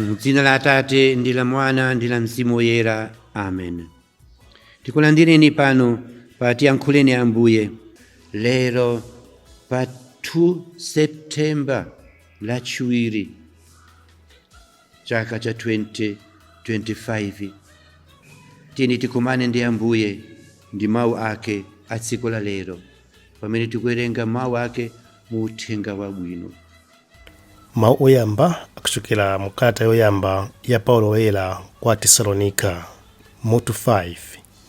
M'dzina la Atate ndi la Mwana ndi la Mzimu Woyera. Amen. Tikulandireni pano pa Tiyankhuleni Ambuye lero pa 2 September, Lachiwiri, chaka cha 2025. Tiyeni tikumane ndi Ambuye ndi mawu ake a tsiku la lero pamene tikuwerenga mawu ake mu Uthenga Wabwino. Mawu oyamba akuchokera mu kalata yoyamba ya Paulo Woyera kwa Atesalonika, mutu 5,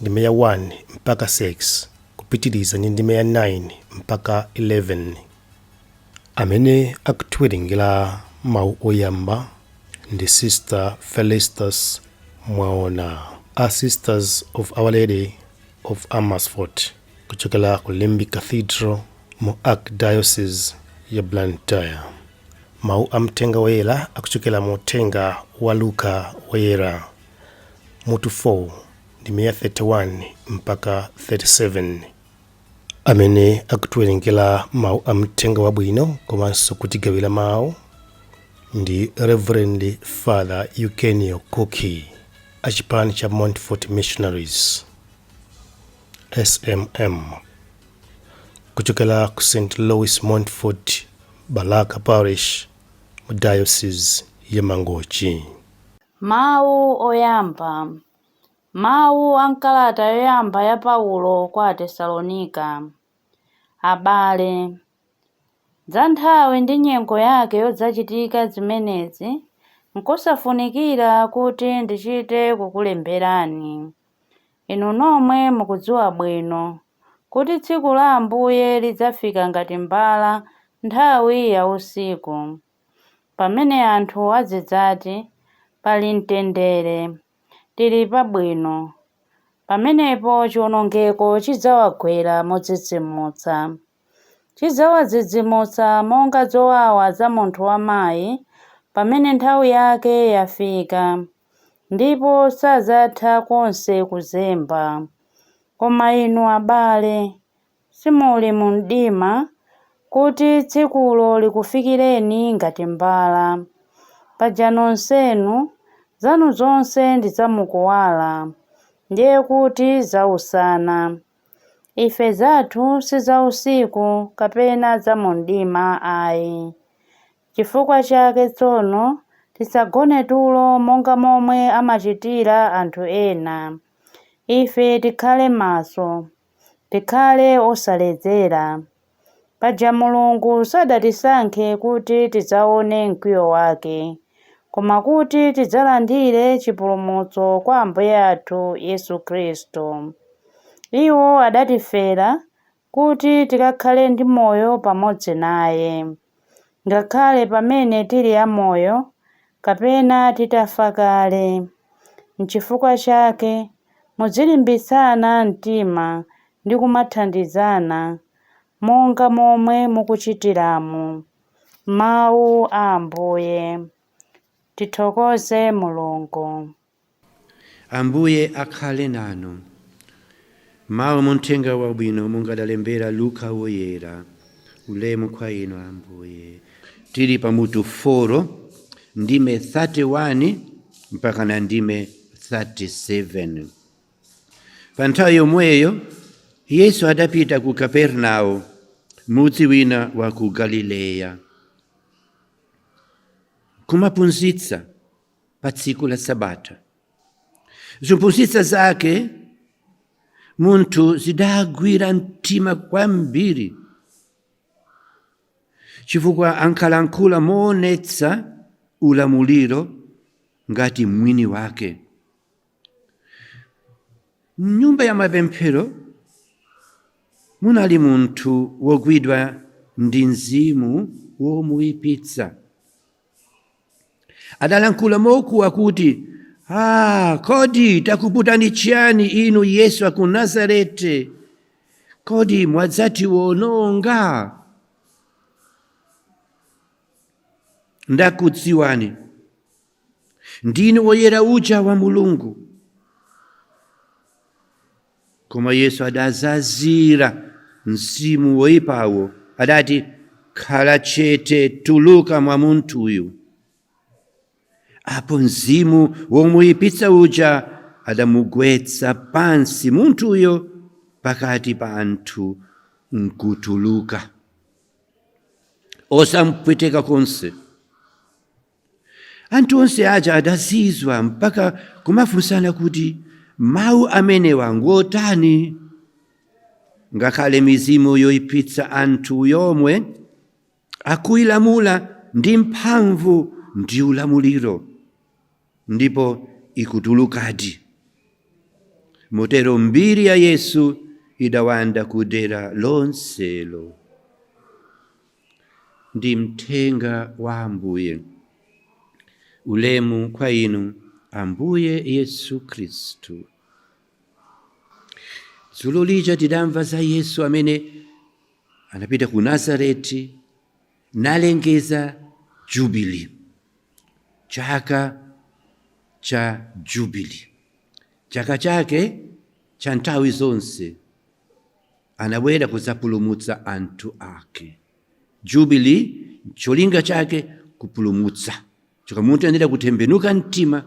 ndime ya 1 mpaka 6, kupitiriza ndi ndime ya 9 mpaka 11. Amene akutiwerengera mawu oyamba ndi Sister Felistus Mwaona a Sisters of Our Lady of Amersfoort kuchokera ku Limbe Cathedral mu Archdiocese ya Blantyre. Mawu a Mthenga Woyera akuchokera mu Uthenga wa Luka Woyera, mutu 4, ndime ya 31 mpaka 37. Amene akutiwerengera mawu a Mthenga Wabwino komanso kutigawira mawu ndi Reverend Father Eugenio Kuki a chipani cha Montfort Missionaries SMM kuchokera ku St Louis Montfort Balaka Parish mu Diocese ya Mangochi. Mawu oyamba. Mawu a m'kalata yoyamba ya Paulo kwa Atesalonika. Abale, za nthawi ndi nyengo yake yodzachitika zimenezi nkosafunikira kuti ndichite kukulemberani. Inu nomwe mukudziwa bwino kuti tsiku la Ambuye lidzafika ngati mbala nthawi ya usiku, pamene anthu azidzati, Pali mtendere, tili pabwino. Pamenepo chiwonongeko chidzawagwera modzidzimutsa. Chidzawadzidzimutsa monga zowawa za munthu wamayi pamene nthawi yake yafika, ndipo sadzatha konse kuzemba. Koma inu abale, simuli mu mdima, kuti tsikulo likufikireni ngati mbala. Paja nonsenu, zanu zonse ndi zamukuwala, ndiye kuti zausana. Ife zathu si zausiku kapena za mu mdima ayi. Chifukwa chake tsono tisagone tulo monga momwe amachitira anthu ena. Ife tikhale maso, tikhale osaledzera. Paja Mulungu sadatisankhe kuti tidzaone mkwiyo wake, koma kuti tidzalandire chipulumutso kwa Ambuye athu Yesu Khristu. Iwo adatifera kuti tikakhale ndi moyo pamodzi naye, ngakhale pamene tili amoyo kapena titafa kale. N'chifukwa chake muzilimbitsana mtima ndi kumathandizana, monga momwe mukuchitiramu. Mawu a Ambuye. Tithokoze Mulungu. Ambuye akhale nanu. Mawu mu Mthenga Wabwino monga adalembera Luka Woyera. Ulemu kwa inu Ambuye. Tili pa mutu 4, ndime 31 mpaka na ndime 37. Pa nthawi yomweyo Yesu adapita ku Kapernao, mudzi wina wa ku Galileya, kumaphunzitsa pa tsiku la Sabata. Zophunzitsa zake munthu zidagwira mtima kwambiri, chifukwa ankalankhula moonetsa ulamuliro ngati mwini wake. Mnyumba ya mapemphero munali munthu wogwidwa ndi mzimu womuyipitsa. Adalankhula mokuwa kuti, Ah, kodi takuputani chiyani inu Yesu aku Nazarete? Kodi mwadzatiwononga? Ndakudziwani, ndinu Woyera uja wa Mulungu. Koma Yesu adazazira mzimu woipawo, adati, Khala chete, tuluka mwa munthuyu. Apo mzimu womuyipitsa uja adamugwetsa pansi munthuyo pakati pa anthu nkutuluka, osampweteka konse. Anthu onse aja adazizwa mpaka kumafunsana kuti, mawu amenewa ngotani? Ngakhale mizimu yoyipitsa anthu yomwe akuyilamula ndi mphamvu ndi ulamuliro, ndipo ikutulukadi. Motero mbiri ya Yesu idawanda kudera lonselo. Ndi mthenga wa Ambuye. Ulemu kwa inu, Ambuye Yesu Khristu. Dzulo lija tidamva za Yesu amene anapita ku Nazareti nalengeza jubili, chaka cha jubili, chaka chake cha nthawi zonse. Anabwera kudzapulumutsa anthu ake. Jubili cholinga chake kupulumutsa, chifukwa munthu ayenera kutembenuka mtima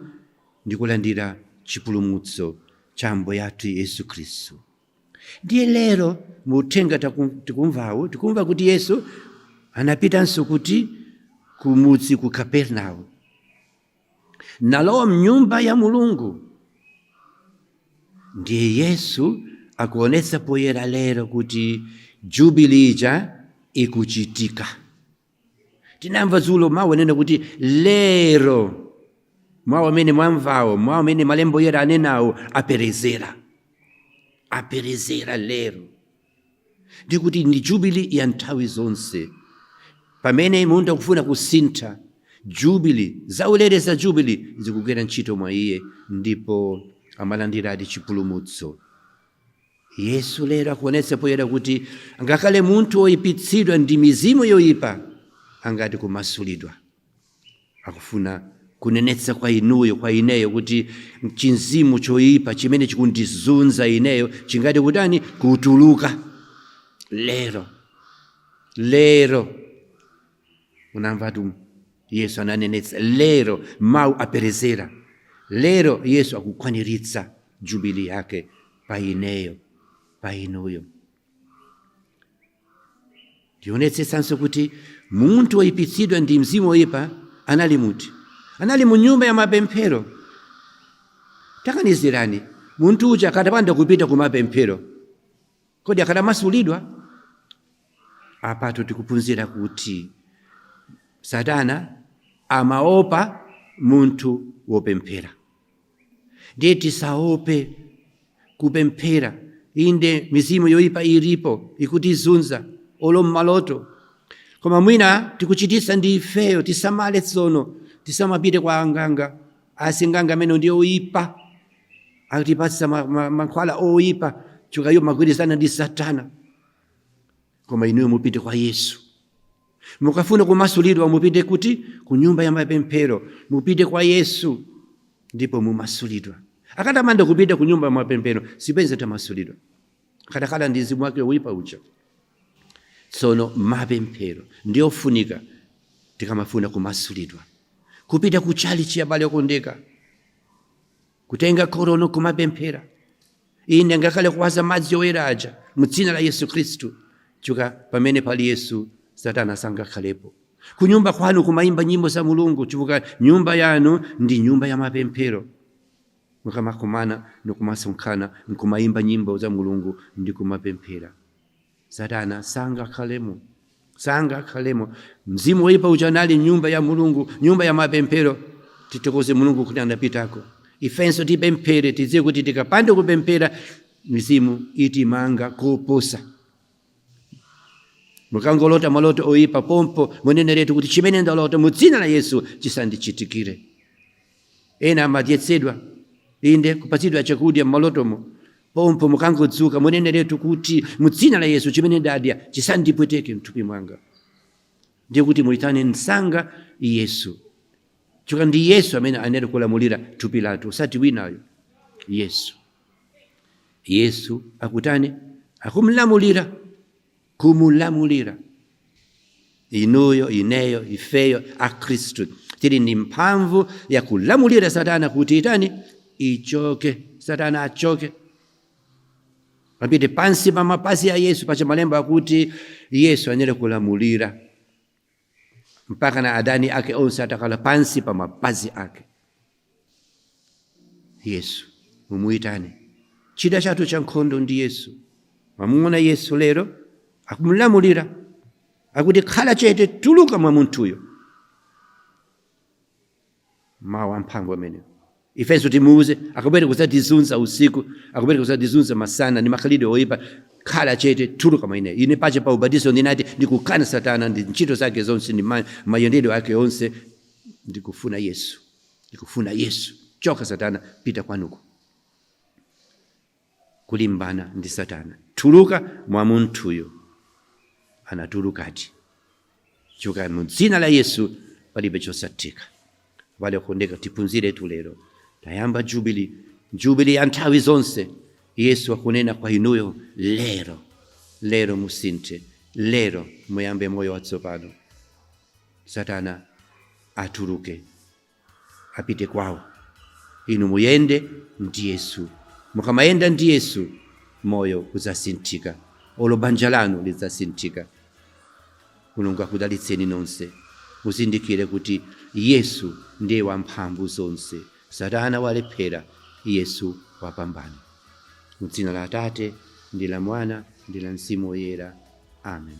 ndi kulandira chipulumutso cha Ambuye athu Yesu Khristu. Ndiye lero muthenga tikumvawo, tikumva kuti Yesu anapitanso kuti kumudzi ku Kapernao, nalowa mnyumba ya Mulungu. Ndiye Yesu akuonetsa poyera lero kuti jubili ija ikuchitika. Tinamva dzulo mawu anena kuti lero mawu amene mwamvawo, mawu amene malembo oyera anenawo, aperezera, aperezera lero. Ndikuti ndi jubili ya nthawi zonse. Pamene munthu akufuna kusintha, jubili, zaulere za jubili zikugwira ntchito mwa iye, ndipo amalandiradi chipulumutso. Yesu lero akuonetsa poyera kuti ngakhale munthu woyipitsidwa ndi mizimu yoyipa angati kumasulidwa. Akufuna kunenetsa kwa inuyo, kwa ineyo, kuti chinzimu choyipa chimene chikundizunza ineyo chingati kutani? Kutuluka lero. Lero unamvatu Yesu ananenetsa lero, mawu aperezera lero. Yesu akukwaniritsa jubili yake pa ineyo, pa inuyo. Ndionetsetsanso kuti munthu woyipitsidwa ndi mzimu woyipa anali muti? Anali mu nyumba ya mapemphero. Taganizirani, munthu uja akadapanda kupita ku mapemphero, kodi akadamasulidwa? Apatu tikuphunzira kuti Satana amaopa munthu wopemphera. Ndiye tisaope kupemphera. Inde, mizimu yoyipa ilipo ikutizunza, olo mmaloto, koma mwina tikuchititsa ndi ifeyo. Tisamale tsono, tisamapite kwa anganga, asinganga amene ndi oyipa, akutipatsa mankhwala oyipa, chifukwa iwo magwirizana ndi Satana. Koma inuyo mupite kwa Yesu. Mukafuna kumasulidwa, mupite kuti? Ku nyumba ya mapemphero. Mupite kwa Yesu ndipo mumasulidwa. Akadapanda kupita ku nyumba ya mapemphero, sibwenzi tamasulidwa, akadakhala ndi mzimu wake woyipa uja. Tsono mapemphero ndiyofunika tikamafuna kumasulidwa. Kupita ku chalichi, abale okondeka, kutenga korona kumapemphera, ine ngakhale kuwaza madzi oyera aja mu dzina la Yesu Khristu, chifukwa pamene pali Yesu Satana sangakhalepo. Kunyumba kwanu kumayimba nyimbo za Mulungu, chifukwa nyumba yanu ndi nyumba ya mapemphero. Mukamakumana nikumasonkhana nkumayimba nyimbo za Mulungu ndi kumapemphera, Satana sangakhalemo, sangakhalemo. Mzimu woyipa uja anali nyumba ya Mulungu, nyumba ya mapemphero. Tithokoze Mulungu kuti anapitako. Ifenso tipemphere, tidziwe kuti tikapanda kupemphera mizimu itimanga koposa. Mukangolota maloto oyipa, pompo muneneretu kuti chimene ndalota, mu dzina la Yesu chisandichitikire. Ena amadyetsedwa, inde, kupatsidwa chakudya mmalotomo. Pompo mukangodzuka muneneretu kuti mu dzina la Yesu chimene ndadya chisandipweteke mthupi mwanga. Ndiye kuti muitane msanga Yesu, chifukwa ndi Yesu amene anali kulamulira thupi lathu, osati winayo. Yesu, Yesu akutani? Akumlamulira, kumulamulira inuyo, ineyo, ifeyo akhristu. Tili ndi mphamvu yakulamulira Satana kuti itani? Ichoke. Satana achoke, apite pansi pa mapazi ya Yesu. Pacha malemba akuti Yesu anene kulamulira mpaka na adani ake onse atakhala pansi pa mapazi ake. Yesu mumuyitane. Chida chathu cha nkhondo ndi Yesu. Mamuona Yesu lero akumulamulira, akuti, "Khala chete, tuluka mwa munthuyo." Mawu amphamvu amenewo. Ifenso timuuze akabwere kuzatizunza usiku, akabwere kuzatizunza masana ndi makhalidwe oyipa, "Khala chete, tuluka mwa ine." Ine pache pa ubatizo ndinati ndikukana Satana ndi ntchito zake zonse ndi mayendedwe ake onse. Ndikufuna Yesu, ndikufuna Yesu. Choka Satana, pita kwanuko. Kulimbana ndi Satana. "Tuluka mwa munthuyo." Anatulukadi. Choka mu dzina la Yesu. Palibe chosatheka. Wale okondeka, tiphunzire tu lero. Tayamba jubili, jubili ya nthawi zonse. Yesu akunena kwa inuyo lero. Lero musinthe, lero muyambe moyo watsopano. Satana atuluke, apite kwawo, inu muyende ndi Yesu. Mukamayenda ndi Yesu, moyo udzasinthika, olo banja lanu lidzasinthika. Mulungu akudalitseni nonse. Muzindikire kuti Yesu ndiye wamphamvu zonse. Satana walephera, Yesu wapambana. Mu dzina la Atate ndi la Mwana ndi la Mzimu Woyera, amen.